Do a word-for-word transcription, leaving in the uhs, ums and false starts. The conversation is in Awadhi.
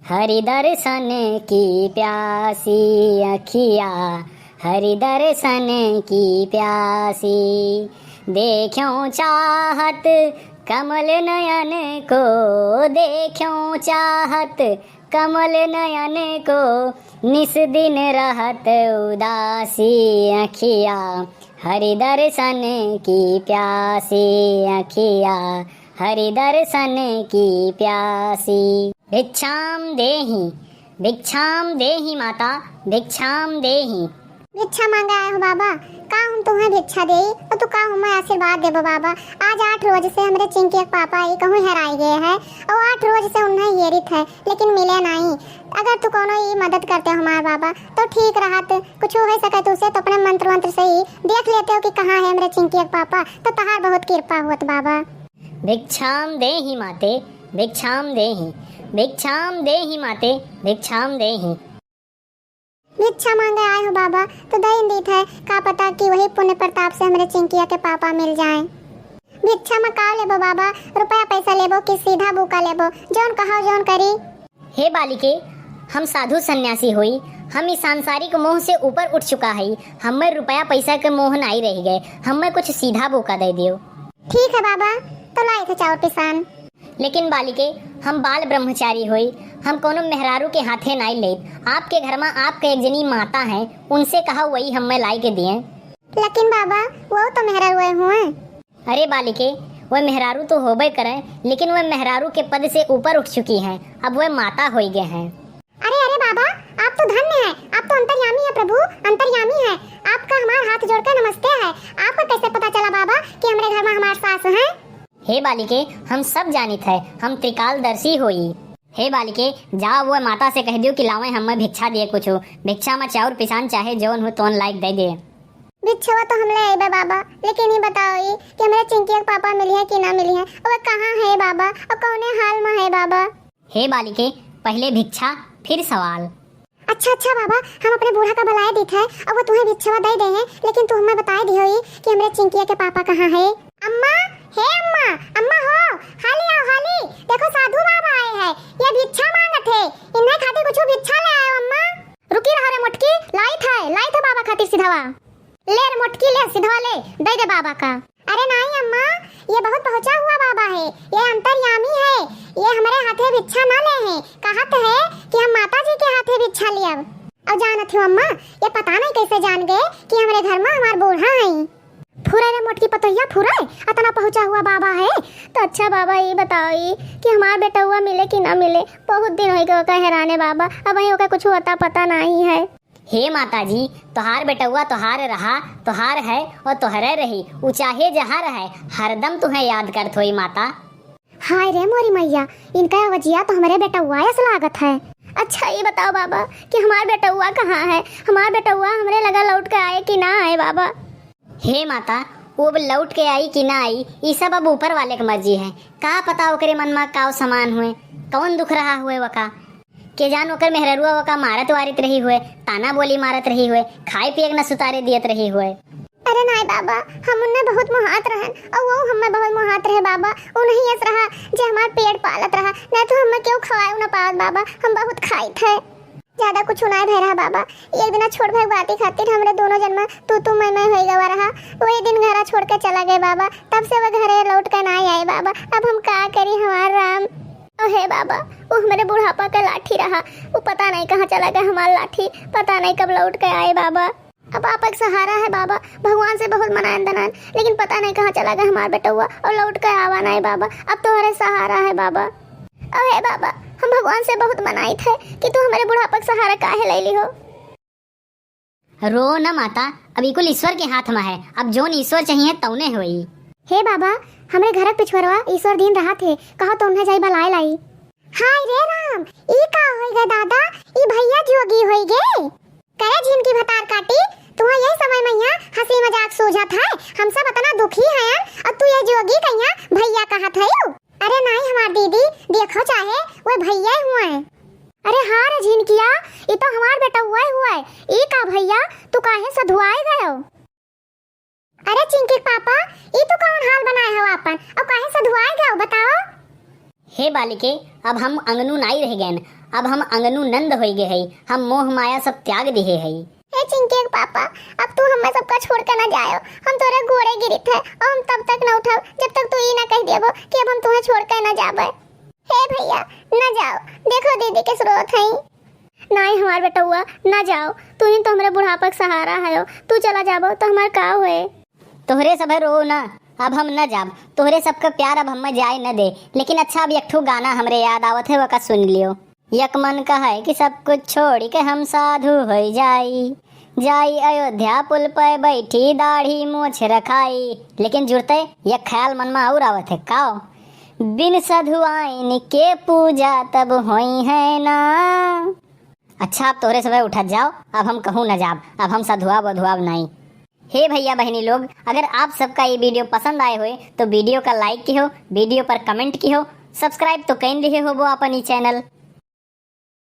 हरि दर्शन की प्यासी अखिया, हरि दर्शन की प्यासी। देख्यों चाहत कमल नयन को, देख्यों चाहत कमल नयन को, निस दिन रहत उदासी अखिया। हरि दर्शन की प्यासी अखिया, हरि दर्शन की प्यासी। भिक्षाम देहि, भिक्षाम देहि माता, भिक्षाम देहि। भिक्षा मांगे आए हो बाबा, का हम तुम्हें भिक्षा देई और तू का हमें आशीर्वाद देबो बाबा? आज आठ रोज से हमरे चिंकी के पापा ई कहूँ हेराई गए हैं और आठ रोज से उन्हें हेरित है, लेकिन मिले नहीं। अगर तू कोनो ई मदद करते हो हमार बाबा तो ठीक रहत, कुछ हो सके तुझसे तो अपने मंत्र वंत्र से ही देख लेते हो कि कहाँ है हमरे चिंकी के पापा, तो तहार बहुत कृपा होत बाबा। भिक्षाम देहि माते, भिक्षाम देहि, भिक्षाम देहि माते, भिक्षाम देहि। भिक्षा मांगे आए हो बाबा, तो दइन दीत है, का पता कि वही पुण्य प्रताप से हमरे चिंकिया के पापा मिल जाए। भिक्षा में का लेबो बाबा, रुपया पैसा लेबो कि सीधा बूका लेबो, जौन कहो जौन करी। हे बालिके, हम साधु सन्यासी होई, हम इस सांसारिक मोह से ऊपर उठ चुका हई, हमें रुपया पैसा के मोह नाई रह गए, हमें कुछ सीधा बूका दे दियो। ठीक है बाबा, तो लाई थे चाउर पिसान। लेकिन बालिके, हम बाल ब्रह्मचारी होई, हम कोनो मेहरारू के हाथे नाई लेत। आपके घर में आपके एक जनी माता है, उनसे कहा वही हमें लाई के दिए। लेकिन बाबा, वो तो मेहरारू हुए। अरे बालिके, वह मेहरारू तो होबे करे, लेकिन वह मेहरारू के पद से ऊपर उठ चुकी हैं, अब वह माता होई गए हैं। अरे, अरे बाबा, आप तो धन्य हैं, आप तो अंतर्यामी हैं प्रभु, अंतर्यामी हैं। आपका हमार हाथ जोड़कर नमस्ते है। आपका कैसे पता चला बाबा कि हमरे घर में हमार सास हैं? हे बालिके, हम सब जानित है, हम त्रिकालदर्शी होई। हे बालिके, जाओ वो माता से कह दियो कि लावे हमें भिक्षा दिए कुछ, भिक्षा में चाउर पिसान चाहे जौन हो तौन लायक दे दे। भिक्षवा तो हम ले अइबे बाबा, लेकिन ई बताओ ई कि हमरे चिंकिया के पापा मिली है कि ना मिली है, और वो कहाँ है बाबा, और कौने हाल में है बाबा? हे बालिके, पहले भिक्षा, फिर सवाल। अच्छा, अच्छा बाबा, हम अपने बूढ़ा का बुलाए देत है, और वो तुम्हें भिक्षवा दे दे हैं, लेकिन तू हमें बताए दियो ई कि हमरे चिंकिया के पापा कहाँ है? अम्मा, हे अम्मा, अम्मा हो, हाली आओ हाली, देखो साधु बाबा आए हैं, ये भिक्षा मांगत है, इन्हें खातिर कुछ भिक्षा ले आओ अम्मा। रुकी रहा रे मोटकी, लाई था, लाई था बाबा खातिर सिधवा। ले रे मोटकी, ले सिधवा ले, दे दे बाबा का। अरे नाई अम्मा, ये बहुत पहुँचा हुआ बाबा है, ये अंतर्यामी है, ये हमारे हाथे भिक्षा ना ले हैं, कहत है कि हम माता जी के हाथे भिक्षा लियब। और जानत हो अम्मा, ये पता नहीं कैसे जान गए कि हमारे घर में हमार बूढ़ा है। फुरे रे मोटकी पतोहिया फुरे, अतना पहुँचा हुआ बाबा है। तो अच्छा बाबा, ये बताओ ई कि हमार बेटउआ मिले कि ना मिले? बहुत दिन हो गए ओका हेराने बाबा, अब वहीं ओका कुछ अता पता नहीं है। हे माता जी, तोहार बेटउआ तोहार रहा, तोहार है और तोहरे रही। उ चाहे जहाँ रहे, हरदम तुहें याद करत होई माता। हाय रे मोरी मैया, इनका आवाजिया तो हमरे बेटउआ अस लागत है। अच्छा, ई बताओ बाबा कि हमार बेटउआ कहाँ है? हमार बेटउआ हमरे लगा लौट के आए कि ना आए बाबा? हे माता, वो अब लौट के आई कि ना आई, ई सब अब ऊपर वाले के मर्जी है। का पता ओकरे मन में काव समान हुए, कौन दुख रहा हुए वका। के जान ओकर मेहररुआ ओका मारत वारित रही हुए, ताना बोली मारत रही हुए, खाए पिए के न सुतारे दियत रही हुए। अरे नाई बाबा, हम उन्हें बहुत मोहात रहन और वो हमें बहुत मोहात रहे बाबा। उन्हीं यस रहा जे हमार पेट पालत रहा, नहीं तो हमें क्यों खवाए न पावत बाबा, हम बहुत खाइत है। ज्यादा कुछ नाई भय रहा बाबा। एक दिना छोट भाई बाटी खातिर हमरे दोनों जन में तू तू मैं मैं होई गवा रहा। वही दिन घरा छोड़ के चला गए बाबा, तब से वो घरे लौट के नाई आए बाबा। अब हम का करी हमार राम। ओ हे बाबा, वो हमरे बुढ़ापा का लाठी रहा, वो पता नहीं कहाँ चला गया हमार लाठी, पता नहीं कब लौट के आए बाबा। अब आपक सहारा है बाबा, भगवान से बहुत मनायन दनायन, लेकिन पता नहीं कहाँ चला गया हमार बेटउआ और लौट के आवा नहीं बाबा। अब तोहरे सहारा है बाबा। ओ हे बाबा, हम भगवान से बहुत मनाइत है कि तू हमरे बुढ़ापक सहारा काहे ले ली हो। रो न माता, अब ई कुल ईश्वर के हाथ में है, अब जौन ईश्वर चाहिए तौने होई। हे बाबा, हमरे घरक पिछुअरवा ईश्वर दिन रहत है, कहो तो उन्हें जाई बलाए लाई। हाय रे राम, ई का होई गे दादा, ई भैया जोगी होई गे। करे जिनकी भतार काटी, तुहा यही समय में यहाँ हंसी मजाक सूझत है, हम सब इतना दुखी हैं और तू ये जोगी कहिया भैया कहत है। अरे नाई हमार दीदी, देखो चाहे वो भैया हुए। अरे हाँ रे झिनकिया, ई तो हमार बेटउआ हुआ है। ई का भैया, तू काहे सधुआए गयो? अरे चिंकी के पापा, ई तू कौन हाल बनाए हो आपन? और काहे सधुआए गयो बताओ? हे बालिके, अब हम अंगनू नाई रह गए, अब हम अंगनू नंद होई गए हई, हम मोह माया सब त्याग दिहे हई। हे चिंकी के पापा, अब तू हमें सबका छोड़ के ना जायो, हम तोरे गोड़े गिरित है और हम तब तक ना उठब जब तक तू ई ना कह देबो कि अब हम तुम्हें छोड़ के ना जाबे। हे भैया, ना जाओ, देखो दीदी के स्रोत हई। नाई हमार बेटउआ, ना जाओ, तू ही तो हमरे बुढ़ापा के सहारा हयो, तू चला जाबो तो हमार का होए? तोहरे सभे रो ना, अब हम न जाब, तोहरे सबके प्यार अब हमें जाए न दे। लेकिन अच्छा, अब एक ठो गाना हमरे याद आवत है, वका सुन लियो। एक मन कहे कि सब कुछ छोड़ के हम साधु हो जाई, जाई अयोध्या पुल पे बैठी दाढ़ी मोछ रखाई। लेकिन जुड़ते एक ख्याल मन में और आवत है, काओ? बिन सधुआइन के पूजा तब होई है ना। अच्छा, अब तोहरे सभे उठत जाओ, अब हम कहूँ न जाब, अब हम सधुआब वधुआब नाई। हे भैया बहिनी लोग, अगर आप सबका ये वीडियो पसंद आए होए तो वीडियो का लाइक किहो, वीडियो पर कमेंट किहो, सब्सक्राइब तो कइन लिहे होबो अपन ई चैनल।